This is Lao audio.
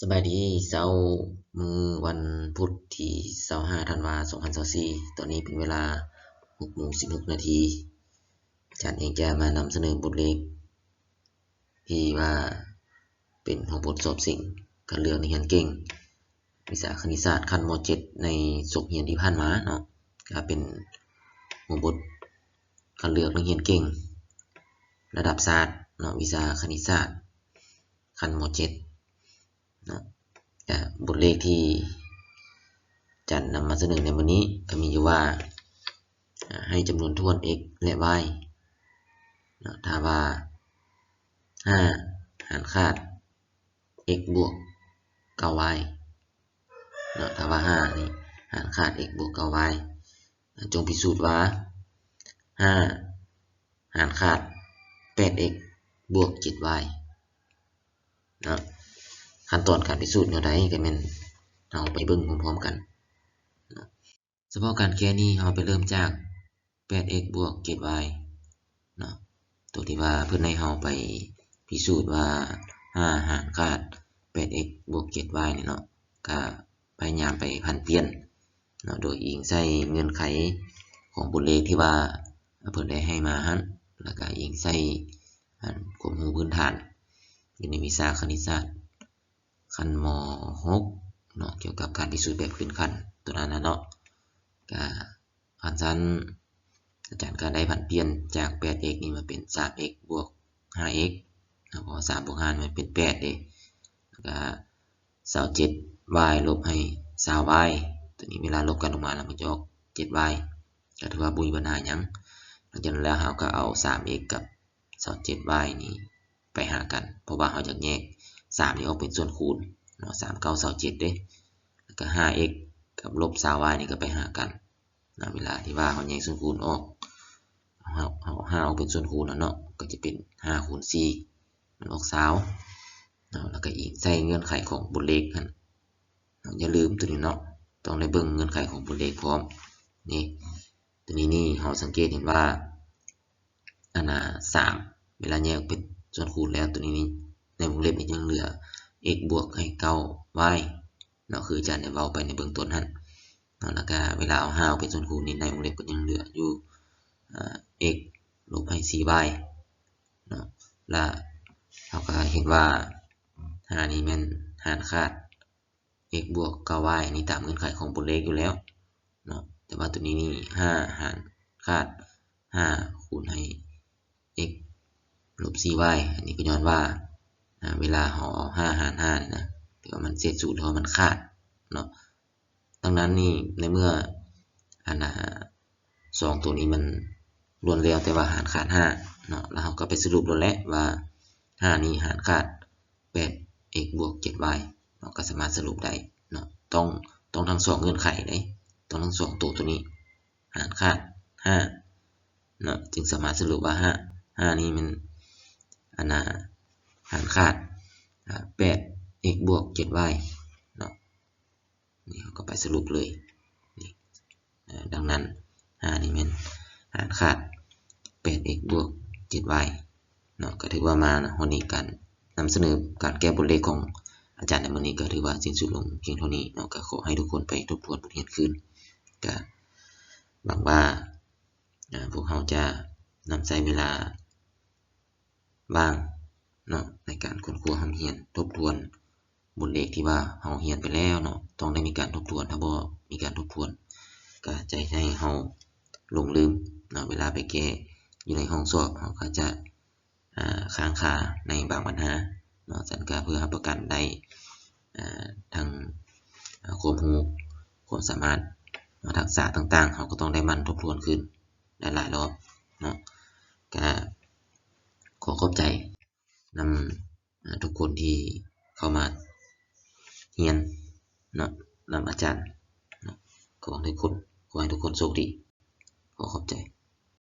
ສະບາຍດີ ເຊົ້າມື້ວັນພຸດທີຊາວຫ້າ ທັນວາ ສອງພັນຊາວສີ່ ຕອນນີ້ເປັນເວລາຫົກໂມງສິບຫົກນາທີ. ອາຈານເອງຈະມານຳສະເໜີບົດເລກທີ່ວ່າເປັນຫົວບົດສອບເສັງຄັດເລືອກນັກຮຽນເກັ່ງ ວິຊາຄະນິດສາດຂັ້ນ ມໍເຈັດ ໃນສົກຮຽນທີ່ຜ່ານມາເນາະ, ກໍເປັນຫົວບົດຄັດເລືອກນັກຮຽນເກັ່ງລະດັບຊາດເນາະ ວິຊາຄະນິດສາດຂັ້ນ ມໍເຈັດ ເນາະ. ກະບົດເລກທີ່ອາຈານນຳມາສະເໜີໃນມື້ນີ້ກໍມີຢູ່ວ່າ ອາ ໃຫ້ຈຳນວນຖ້ວນ x ແລະ y ເນາະ ຖ້າວ່າຫ້າຫານຂາດ x ບວກເກົ້າ y ເນາະ ຖ້າວ່າຫ້ານີ້ຫານຂາດ x ບວກເກົ້າ y ຈົ່ງພິສູດວ່າຫ້າຫານຂາດແປດ x ບວກເຈັດ y ເນາະ. ຂັ້ນຕອນການພິສູດແນວໃດ ກໍແມ່ນເຮົາໄປເບິ່ງພ້ອມໆກັນເນາະ. ສະເພາະການແກ້ນີ້ ເຮົາໄປເລີ່ມຈາກແປດ x ບວກເຈັດ y ເນາະ. ຕົວທີ່ວ່າເພິ່ນໃຫ້ເຮົາໄປພິສູດວ່າຫ້າຫານຂາດແປດ x ບວກເຈັດ y ນີ້ເນາະ ກະພະຍາຍາມໄປຜັນປ່ຽນເນາະ ໂດຍອີງໃສ່ເງື່ອນໄຂຂອງບົດເລກທີ່ວ່າເພິ່ນໄດ້ໃຫ້ມາຫັ້ນ ແລ້ວກະອີງໃສ່ ອັນ ຄວາມຮູ້ພື້ນຖານຢູ່ໃນວິຊາຄະນິດສາດຂັ້ນ ມໍຫົກ ເນາະ ກ່ຽວກັບການພິສູດແບບພື້ນຂັ້ນຕົວນັ້ນນະເນາະ. ກະ ຄັນຊັ້ນ ອາຈານກໍໄດ້ຜັນປ່ຽນຈາກແປດ x ນີ້ມາເປັນສາມ x ບວກຫ້າ x ເນາະ ເພາະວ່າສາມບວກຫ້າມັນເປັນແປດເດ້ ແລ້ວກໍຊາວເຈັດ y ລົບໃຫ້ຊາວ y ຕົວນີ້ເວລາລົບກັນອອກມາແລ້ວມັນຈະອອກເຈັດ y ກໍຖືວ່າບໍ່ມີບັນຫາຫຍັງ. ຫຼັງຈາກນັ້ນແລ້ວເຮົາກໍເອົາສາມ x ກັບຊາວເຈັດ y ນີ້ໄປຫາກັນ ເພາະວ່າເຮົາຢາກແຍກສາມນີ້ອອກເປັນສ່ວນຄູນເນາະ ສາມເກົ້າຊາວເຈັດເດ້ ແລ້ວກໍຫ້າ x ກັບລົບຊາວ y ນີ້ກໍໄປຫາກັນ ນະ ເວລາທີ່ວ່າເຮົາແຍກສ່ວນຄູນອອກ ເຮົາ ເຮົາຫາອອກເປັນສ່ວນຄູນແລ້ວເນາະ ກໍຈະເປັນຫ້າຄູນສີ່ ມັນອອກຊາວເນາະ. ແລ້ວກໍອີງໃສ່ເງື່ອນໄຂຂອງບົດເລກຫັ້ນເນາະ ຢ່າລືມຕົວນີ້ເນາະ ຕ້ອງໄດ້ເບິ່ງເງື່ອນໄຂຂອງບົດເລກພ້ອມ. ນີ້ ຕົວນີ້ນີ້ ເຮົາສັງເກດເຫັນວ່າ ອັນນ່າ ສາມ ເວລາແຍກເປັນສ່ວນຄູນແລ້ວ ຕົວນີ້ນີ້ ໃນວົງເລັບນີ້ຍັງເຫຼືອ x ບວກໃຫ້ເກົ້າ y ເນາະ ຄືອາຈານໄດ້ເວົ້າໄປໃນເບື້ອງຕົ້ນຫັ້ນເນາະ. ແລ້ວກະເວລາເອົາຫ້າອອກເປັນສ່ວນຄູນນີ້ ໃນວົງເລັບກໍຍັງເຫຼືອຢູ່ ອາ x ລົບໃຫ້ສີ່ y ເນາະ. ລະເຮົາກໍເຫັນວ່າ ຫ້ານີ້ແມ່ນຫານຂາດ x ບວກເກົ້າ y ອັນນີ້ຕາມເງື່ອນໄຂຂອງບົດເລກຢູ່ແລ້ວເນາະ. ແຕ່ວ່າຕົວນີ້ນີ້ ຫ້າຫານຂາດຫ້າຄູນໃຫ້ x ລົບສີ່ y ອັນນີ້ກໍຍ້ອນວ່າ ອາ ເວລາເຮົາເອົາຫ້າຫານຫ້ານີ້ນະ ຖືວ່າມັນເສດສູດ ຫຼືວ່າມັນຂາດເນາະ. ດັ່ງນັ້ນນີ້ ໃນເມື່ອ ອັນນ່າ ສອງຕົວນີ້ມັນລ້ວນແລ້ວແຕ່ວ່າຫານຂາດຫ້າເນາະ ແລ້ວເຮົາກໍໄປສະຫຼຸບໂລດແຫຼະວ່າ ຫ້ານີ້ຫານຂາດແປດ x ບວກເຈັດ y ເນາະ ກໍສາມາດສະຫຼຸບໄດ້ເນາະ. ຕ້ອງ ຕ້ອງທັງສອງເງື່ອນໄຂເດ້ ຕ້ອງທັງສອງໂຕຕົວນີ້ຫານຂາດຫ້າເນາະ ຈຶ່ງສາມາດສະຫຼຸບວ່າ ຫ້າ ຫ້ານີ້ມັນ ອັນນ່າ ຫານຂາດ ອາ ແປດ x ບວກເຈັດ y ເນາະ. ນີ້ເຮົາກໍໄປສະຫຼຸບເລີຍ ນີ້ ອາ ດັ່ງນັ້ນ ຫ້ານີ້ແມ່ນຫານຂາດແປດ x ບວກເຈັດ y ເນາະ. ກໍຖືວ່າມາຮອດນີ້ ການນຳສະເໜີການແກ້ບົດເລກຂອງອາຈານໃນມື້ນີ້ ກໍຖືວ່າສິ້ນສຸດລົງພຽງເທົ່ານີ້ເນາະ. ກໍຂໍໃຫ້ທຸກຄົນໄປທົບທວນບົດຮຽນຄືນ. ກໍຫວັງວ່າ ອາ ພວກເຮົາຈະນຳໃຊ້ເວລາ ວ່າງເນາະ ໃນການຄົ້ນຄວ້າຮ່ຳຮຽນ ທົບທວນບົດເລກທີ່ວ່າເຮົາຮຽນໄປແລ້ວເນາະ. ຕ້ອງໄດ້ມີການທົບທວນ ຖ້າບໍ່ມີການທົບທວນ ກໍຈະເຮັດໃຫ້ເຮົາຫຼົງລືມເນາະ. ເວລາໄປແກ້ຢູ່ໃນຫ້ອງສອບ ເຮົາກໍຈະ ອາ ຄ້າງຄາໃນບາງບັນຫາເນາະ. ຊັ້ນກໍເພື່ອຮັບປະກັນໄດ້ ອາ ທັງ ອາ ຄວາມຮູ້ ຄວາມສາມາດເນາະ ທັກສະຕ່າງໆ ເຮົາກໍຕ້ອງໄດ້ໝັ່ນທົບທວນຄືນ ຫຼາຍໆ ລອບເນາະ. ກະຂໍຂອບໃຈນຳ ອາ ທຸກຄົນທີ່ເຂົ້າມາຮຽນເນາະ ນຳອາຈານເນາະ. ຂໍໃຫ້ທຸກຄົນ ຂໍໃຫ້ທຸກຄົນໂຊກດີ. ຂໍຂອບໃຈ.